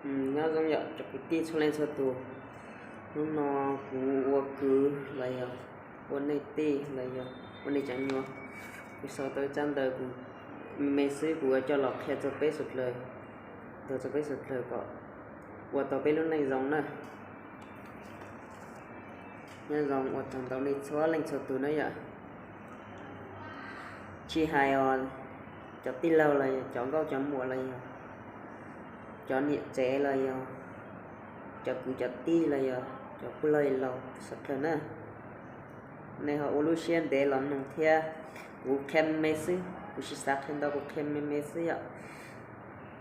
Nyob zoo yom cov kwv tij txhua leej txhua tus. Hnub no kuv ua kwv los yog ua nej tij los yog ua nej cov nyuam, kuv sau tau tsab ntawv kuv me me xwb kuv yuav coj los qhia rau peb sawv daws, ntawv rau peb sawv daws kom ua tau peb lub neej zoo na. Nyob zoo ua tsaug ntau nej txhua leej txhua tus na yom. Tsis hais os, cov tij laug los yog cov nkauj cov muam los yog cov niam tsev los yog cov kwv cov tij los yog cov pog laus sawv daws na, nej ho ua lub siab ntev los mloog thiab. Kuv qhia me me xwb, kuv tsis xav qhia ntau, kuv qhia me me xwb yom.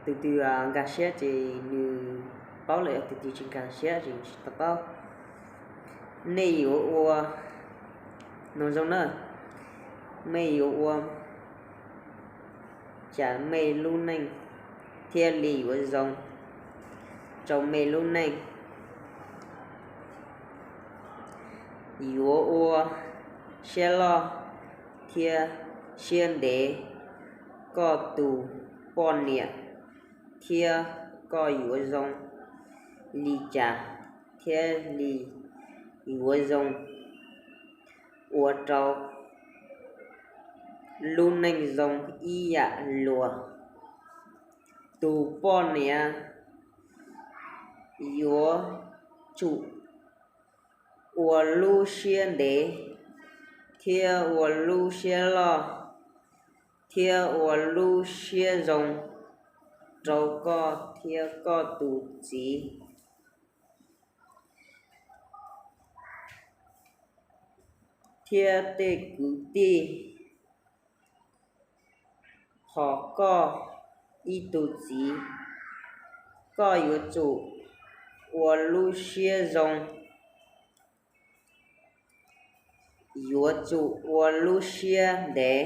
Tus twg nkag siab ces nws paub lawm, tus twg tsis nkag siab ces tsis tau paub. Nej yuav ua, nyob zoo na, nej yuav ua cas nej lub neej thiaj li yuav zoo rau nej lub neej? Yuav ua siab loj thiab siab ntev, koj tus poj niam thiab koj yuav zoo li cas thiaj li yuav zoo, ua rau lub neej zoo ib yam luag. Tus poj niam yuav tsum ua lub siab ntev thiab ua lub siab loj thiab ua lub siab zoo rau koj thiab koj tus txiv thiab tej kwv tij. Hos koj ib tug txiv, koj yuav tsum ua lub siab zoo, yuav tsum ua lub siab ntev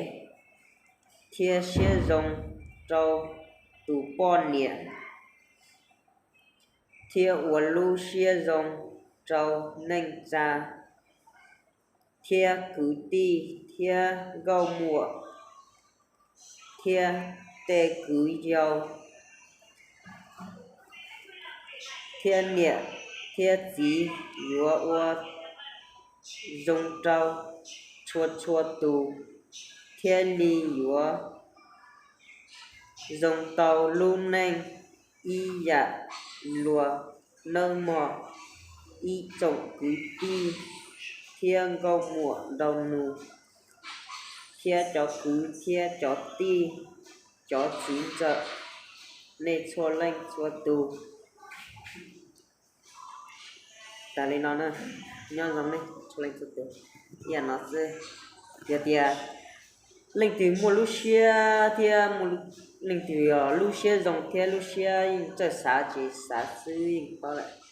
thiab siab zoo rau tus poj niam, thiab ua lub siab zoo rau neej tsa thiab kwv tij thiab nkauj muam thiab tej kwv yau thiab niam thiab txiv, yuav ua zoo rau txhua txhua tus thiaj li yuav zoo tau lub neej ib yam luag nawb mog. Ib tsoom kwv tij thiab nkauj muam nraug nus, thiab cov kwv thiab cov tij, cov txiv ntxawm, nej txhua leej txhua tus. Tas li no na, nyob zoo nej txhua leej txhua tus. Ib yam no xwb, yog tias leej twg muaj lub siab thiab leej twg lub siab zoo thiab lub siab yeej txawj xav ces xav xwb yeej paub lawm.